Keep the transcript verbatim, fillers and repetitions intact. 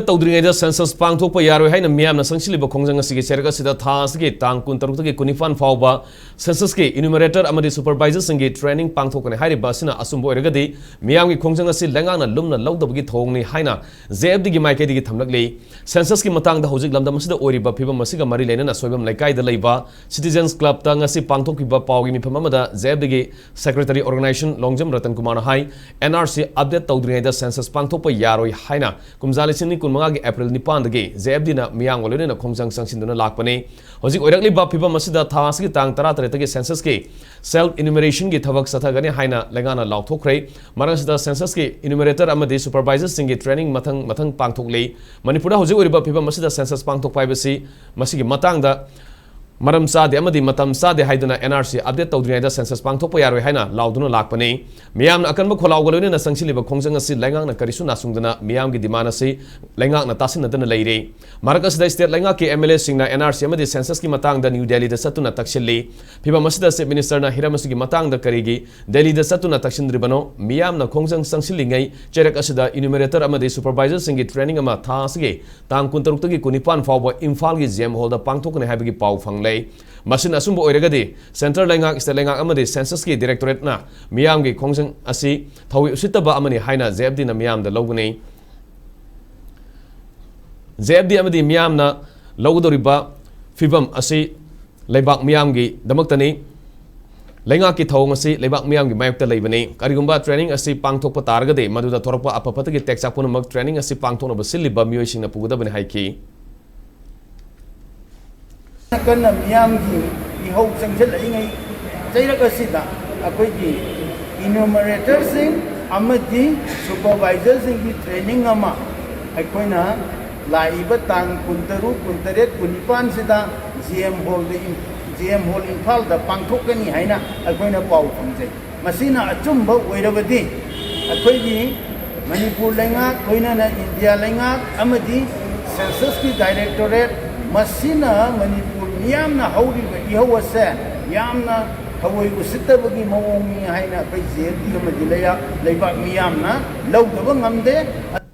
ꯇꯧꯗ꯭ꯔꯤꯉꯩꯗ census ꯄꯥꯡꯊꯣꯛꯄ ꯌꯥꯔꯣꯏ ꯍꯥꯏꯅ ꯃꯤꯌꯥꯝꯅ ꯆꯪꯁꯤꯜꯂꯤꯕ ꯈꯣꯡꯖꯪ ꯑꯁꯤꯒꯤ ꯆꯩꯔꯛ ꯑꯁꯤꯗ ꯊꯥ ꯑꯁꯤꯒꯤ ꯇꯥꯡ ꯀꯨꯟꯇꯔꯨꯛꯇꯒꯤ ꯀꯨꯟꯅꯤꯄꯥꯟ ꯐꯥꯎꯕ census ꯀꯤ enumerator ꯑꯃꯗꯤ supervisor ꯁꯤꯡꯒꯤ training ꯄꯥꯡꯊꯣꯛꯀꯅꯤ ꯍꯥꯏꯔꯤꯕ ꯑꯁꯤꯅ ꯑꯆꯨꯝꯕ ꯑꯣꯏꯔꯒꯗꯤ ꯃꯤꯌꯥꯝꯒꯤ ꯈꯣꯡꯖꯪ ꯑꯁꯤ ꯂꯩꯉꯥꯛꯅ ꯂꯨꯝꯅ ꯂꯧꯗꯕꯒꯤ ꯊꯧꯑꯣꯡꯅꯤ ꯍꯥꯏꯅ J F D ꯒꯤ ꯃꯥꯏꯀꯩꯗꯒꯤ ꯊꯝꯂꯛꯂꯤ꯫ Census ꯀꯤ ꯃꯇꯥꯡꯗ ꯍꯧꯖꯤꯛ ꯂꯝꯗꯝ ꯑꯁꯤꯗ ꯑꯣꯏꯔꯤꯕ ꯐꯤꯕꯝ ꯑꯁꯤꯒ ꯃꯔꯤ ꯂꯩꯅꯅ ꯁꯣꯏꯕꯝ ꯂꯩꯀꯥꯏꯗ ꯂꯩꯕ Citizens Club ꯇ ꯉꯁꯤ ꯄꯥꯡꯊꯣꯛꯈꯤꯕ ꯄꯥꯎꯒꯤ ꯃꯤꯐꯝ ꯑꯃꯗ J F D ꯒꯤ Secretary Organization ꯂꯣꯡꯖꯝ ꯔꯇꯟ ꯀꯨꯃꯥꯔꯅ ꯍꯥꯏ, N R C update ꯇꯧꯗ꯭ꯔꯤꯉꯩꯗ census ꯄꯥꯡꯊꯣꯛꯄ ꯌꯥꯔꯣꯏ ꯍꯥꯏꯅ ꯀꯨꯝꯖꯥ ꯂꯤꯁꯤꯡ ꯑꯅꯤ ꯀꯨꯟꯃꯉꯥꯒꯤ April ꯅꯤꯄꯥꯟꯗꯒꯤ J F D ꯅ ꯃꯤꯌꯥꯝꯒ ꯂꯣꯏꯅꯅ ꯈꯣꯡꯖꯪ ꯆꯪꯁꯤꯟꯗꯨꯅ ꯂꯥꯛꯄꯅꯤ꯫ ꯍꯧꯖꯤꯛ ꯑꯣꯏꯔꯛꯂꯤꯕ ꯐꯤꯕꯝ ꯑꯁꯤꯗ ꯊꯥ ꯑꯁꯤꯒꯤ ꯇꯥꯡ ꯇꯔꯥꯇꯔꯦꯠꯇꯒꯤ census ꯀꯤ self enumeration ꯒꯤ ꯊꯕꯛ ꯆꯠꯊꯒꯅꯤ ꯍꯥꯏꯅ ꯂꯩꯉꯥꯛꯅ ꯂꯥꯎꯊꯣꯛꯈ꯭ꯔꯦ꯫ ꯃꯔꯛ ꯑꯁꯤꯗ census ꯀꯤ enumerator ꯑꯃꯗꯤ supervisor ꯁꯤꯡꯒꯤ training ꯃꯊꯪ ꯃꯊꯪ ꯄꯥꯡꯊꯣꯛꯂꯤ꯫ ꯃꯅꯤꯄꯨꯔꯗ ꯍꯧꯖꯤꯛ ꯑꯣꯏꯔꯤꯕ ꯐꯤꯕꯝ ꯑꯁꯤꯗ census ꯄꯥꯡꯊꯣꯛꯄ ꯍꯥꯏꯕꯁꯤ ꯃꯁꯤꯒꯤ ꯃꯇꯥꯡꯗ ꯃꯔꯝ ꯆꯥꯗꯦ ꯑꯃꯗꯤ ꯃꯇꯝ ꯆꯥꯗꯦ ꯍꯥꯏꯗꯨꯅ N R C update ꯇꯧꯗ꯭ꯔꯤꯉꯩꯗ census ꯄꯥꯡꯊꯣꯛꯄ ꯌꯥꯔꯣꯏ ꯍꯥꯏꯅ ꯂꯥꯎꯗꯨꯅ ꯂꯥꯛꯄꯅꯤ꯫ ꯃꯤꯌꯥꯝꯅ ꯑꯀꯟꯕ ꯈꯣꯜꯂꯥꯎꯒ ꯂꯣꯏꯅꯅ ꯆꯪꯁꯤꯜꯂꯤꯕ ꯈꯣꯡꯖꯪ ꯑꯁꯤ ꯂꯩꯉꯥꯛꯅ ꯀꯔꯤꯁꯨ ꯅꯥꯁꯨꯡꯗꯅ ꯃꯤꯌꯥꯝꯒꯤ demand ꯑꯁꯤ ꯂꯩꯉꯥꯛꯅ ꯇꯥꯁꯤꯟꯅꯗꯅ ꯂꯩꯔꯦ꯫ ꯃꯔꯛ ꯑꯁꯤꯗ state ꯂꯩꯉꯥꯛꯀꯤ M L A ꯁꯤꯡꯅ N R C ꯑꯃꯗꯤ census ꯀꯤ ꯃꯇꯥꯡꯗ New Delhi ꯗ ꯆꯠꯇꯨꯅ ꯇꯛꯁꯤꯜꯂꯤ꯫ ꯐꯤꯕꯝ ꯑꯁꯤꯗ Chief Minister ꯅ ꯍꯤꯔꯝ ꯑꯁꯤꯒꯤ ꯃꯇꯥꯡꯗ ꯀꯔꯤꯒꯤ ꯗꯦꯜꯂꯤꯗ ꯆꯠꯇꯨꯅ ꯇꯛꯁꯤꯟꯗ꯭ꯔꯤꯕꯅꯣ? ꯃꯤꯌꯥꯝꯅ ꯈꯣꯡꯖꯪ ꯆꯪꯁꯤꯜꯂꯤꯉꯩ ꯆꯩꯔꯛ ꯑꯁꯤꯗ enumerator ꯑꯃꯗꯤ supervisor ꯁꯤꯡꯒꯤ training ꯑꯃ ꯊꯥ ꯑꯁꯤꯒꯤ ꯇꯥꯡ ꯀꯨꯟꯇꯔꯨꯛꯇꯒꯤ ꯀꯨꯟꯅꯤꯄꯥꯟ ꯐꯥꯎꯕ ꯏꯝꯐꯥꯜꯒꯤ J M Hall ꯗ ꯄꯥꯡꯊꯣꯛꯀꯅꯤ ꯍꯥꯏꯕꯒꯤ ꯄꯥꯎ ꯐꯪꯂꯦ꯫ ꯃꯁꯤꯅ ꯑꯆꯨꯝꯕ ꯑꯣꯏꯔꯒꯗꯤ centre ꯂꯩꯉꯥꯛ, state ꯂꯩꯉꯥꯛ ꯑꯃꯗꯤ census ꯀꯤ directorate ꯅ ꯃꯤꯌꯥꯝꯒꯤ ꯈꯣꯡꯖꯪ ꯑꯁꯤ ꯊꯧꯑꯣꯏ ꯎꯁꯤꯠꯇꯕ ꯑꯃꯅꯤ ꯍꯥꯏꯅ J F D ꯅ ꯃꯤꯌꯥꯝꯗ ꯂꯧꯒꯅꯤ꯫ J F D ꯑꯃꯗꯤ ꯃꯤꯌꯥꯝꯅ ꯂꯧꯒꯗꯧꯔꯤꯕ ꯐꯤꯕꯝ ꯑꯁꯤ ꯂꯩꯕꯥꯛ ꯃꯤꯌꯥꯝꯒꯤꯗꯃꯛꯇꯅꯤ꯫ ꯂꯩꯉꯥꯛꯀꯤ ꯊꯧꯑꯣꯡ ꯑꯁꯤ ꯂꯩꯕꯥꯛ ꯃꯤꯌꯥꯝꯒꯤ ꯃꯥꯌꯣꯛꯇ ꯂꯩꯕꯅꯤ꯫ ꯀꯔꯤꯒꯨꯝꯕ training ꯑꯁꯤ ꯄꯥꯡꯊꯣꯛꯄ ꯇꯥꯔꯒꯗꯤ ꯃꯗꯨꯗ ꯊꯣꯔꯛꯄ ꯑꯐ ꯐꯠꯇꯒꯤ ꯇꯦꯛꯆꯥꯛ ꯄꯨꯝꯅꯃꯛ training ꯑꯁꯤ ꯄꯥꯡꯊꯣꯛꯅꯕ ꯁꯤꯜꯂꯤꯕ ꯃꯤꯑꯣꯏꯁꯤꯡꯅ ꯄꯨꯒꯗꯕꯅꯤ ꯍꯥꯏꯈꯤ꯫ ꯀꯟꯅ ꯃꯤꯌꯥꯝꯒꯤ ꯏꯍꯧ ꯆꯪꯁꯤꯜꯂꯛꯏꯉꯩ ꯆꯩꯔꯛ ꯑꯁꯤꯗ ꯑꯩꯈꯣꯏꯒꯤ enumerator ꯁꯤꯡ ꯑꯃꯗꯤ supervisor ꯁꯤꯡꯒꯤ training ꯑꯃ ꯑꯩꯈꯣꯏꯅ ꯂꯥꯛꯏꯕ ꯇꯥꯡ ꯀꯨꯟꯇꯔꯨꯛ, ꯀꯨꯟꯇꯔꯦꯠ, ꯀꯨꯟꯅꯤꯄꯥꯟꯁꯤꯗ J M Hall ꯗ ꯏꯝ-, J M Hall ꯏꯝꯐꯥꯜꯗ ꯄꯥꯡꯊꯣꯛꯀꯅꯤ ꯍꯥꯏꯅ ꯑꯩꯈꯣꯏꯅ ꯄꯥꯎ ꯐꯪꯖꯩ꯫ ꯃꯁꯤꯅ ꯑꯆꯨꯝꯕ ꯑꯣꯏꯔꯕꯗꯤ ꯑꯩꯈꯣꯏꯒꯤ ꯃꯅꯤꯄꯨꯔ ꯂꯩꯉꯥꯛ, ꯂꯣꯏꯅꯅ ꯏꯟꯗꯤꯌꯥ ꯂꯩꯉꯥꯛ ꯑꯃꯗꯤ census ꯀꯤ directorate, ꯃꯁꯤꯅ ꯃꯅꯤꯄꯨꯔ ꯃꯤꯌꯥꯝꯅ ꯍꯧꯔꯤꯕ ꯏꯍꯧ ꯑꯁꯦ ꯌꯥꯝꯅ ꯊꯑꯣꯏ ꯎꯁꯤꯠꯇꯕꯒꯤ ꯃꯑꯣꯡꯅꯤ ꯍꯥꯏꯅ ꯑꯩꯈꯣꯏ J F D ꯑꯃꯗꯤ ꯂꯩꯌꯥ-, ꯂꯩꯕꯥꯛ ꯃꯤꯌꯥꯝꯅ ꯂꯧꯗꯕ ꯉꯝꯗꯦ꯫